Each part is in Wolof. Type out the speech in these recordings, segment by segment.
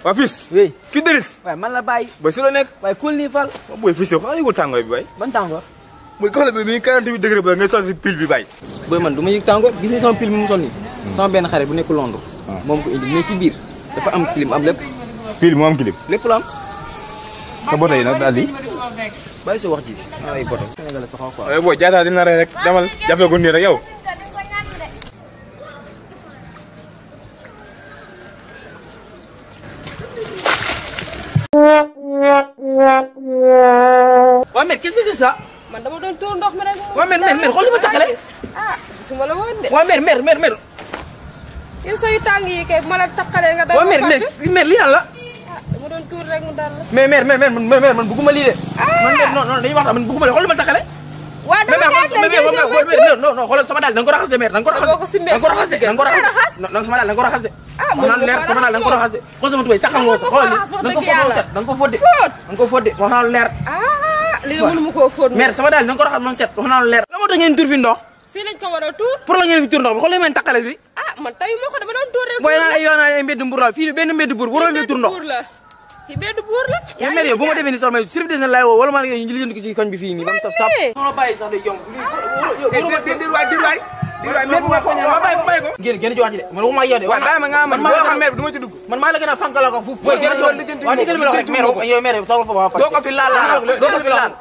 waa fils. oui ki Denis. waaye man la bàyyi. booy si la nekk. waaye kul nii fal. booy fils yow xanaa yëgul tàngoor bi bay. ban tàngoor. muy kaw la bi mi 48 degré ba nga sol si pile bi bay. booy man du ma yëg tàngoor gis nga sama pile mi mu sol nii. sama benn xarit bu nekk Londres. moom ko indi mais ci biir dafa am clim am lépp. pile moo am clim. lépp la am. sa bote yi nag daal di. bàyyi sa wax ji. ay bote. Sénégal sa xaw quoi. waaye booy jaataa dina rey rek demal jàppee ko nii rek yow. waa mère qu'est-ce que c'est ça. man dama doon tuur ndox mi rek. waa mère xool li ma takkale. ah gisuma la woon de. waa mère. yow sa yu tàng yi kay bu ma la takkalee nga. waa mère lii lan la. ah dama doon tuur rek mu dal la. mais mère man bëgguma lii de. man mère non dañuy waxtaan man bëgguma lii xool li ma takkale. waa dama non xoolal sama daal da nga ko raxas de mère da nga ko raxas. boo ko simbee da nga ko raxas de da nga ko raxas. non sama daal da nga ko raxas de. ah moom wax leer sama daal da nga ko raxas de. xool sama tubéy takkal nga ko sax xoolal da nga ko fóot de. da nga ko fóot de wax naa lu leer. ah lii mënu ma koo fóot. mère sama daal da nga ko raxas ba mu set wax naa lu leer. la moo tax ngeen tur fi ndox. fii lañ ko war a tuur. pour la ngeen fi tur ndox bi xool li ma takkale fi. ah man tayu ma ko dama doon tuur rek. booy naa ay yoon ay mbedd mbur la fii benn mbedd buur waroo fi tur ndox. ci benn buur la. yaa ngi yow bu ma defee nii sax may service de lay woo wala ma ñu lijjanti ko ci koñ bi fii nii ba mu saf saf. non bàyyi sax day yomb. dir waay mère bi nga ko ñaan bàyyi ko. génn ci wax ji de man waxuma yow de. waaw bàyyi ma nga man boo xam mère bi du ma ci dugg. man maa la gën a fank la ko fuuf. booy génn ci wax waaw digal mi la ko rek mère yow mère tawal fa ba doo ko fi laal doo ko fi laal.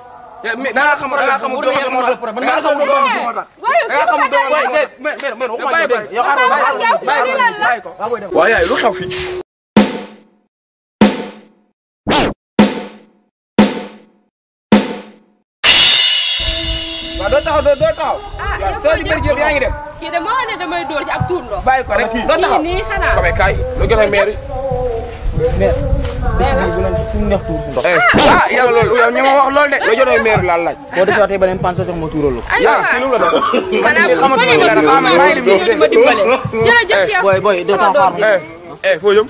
da nga xamul doo ko moo tax da nga xamul doo ko moo tax da nga xamul doo ko moo tax mère waxuma yow de yow xaaral bàyyi ko waaw yaay lu xew fi doo taxaw. ah soo di bëri jëf yaa ngi dem. kii de moo ne damay dóor ci ab tuur ndox. bàyyi ko rek doo taxaw. nii xanaa. comme kaay lu joxe maire yi. mère. fu mu neex tuur ndox. ah yow loolu yow ñi ma wax loolu de. lu joxe maire laal laaj. boo defee tey beneen pan sa jox ma tuural la. yaa kii lu la def. maanaam xamatuma la dara xam maa ngi lim ma dimbale. jërëjëf yow. booy doo taxaw xaar ma. foo jëm.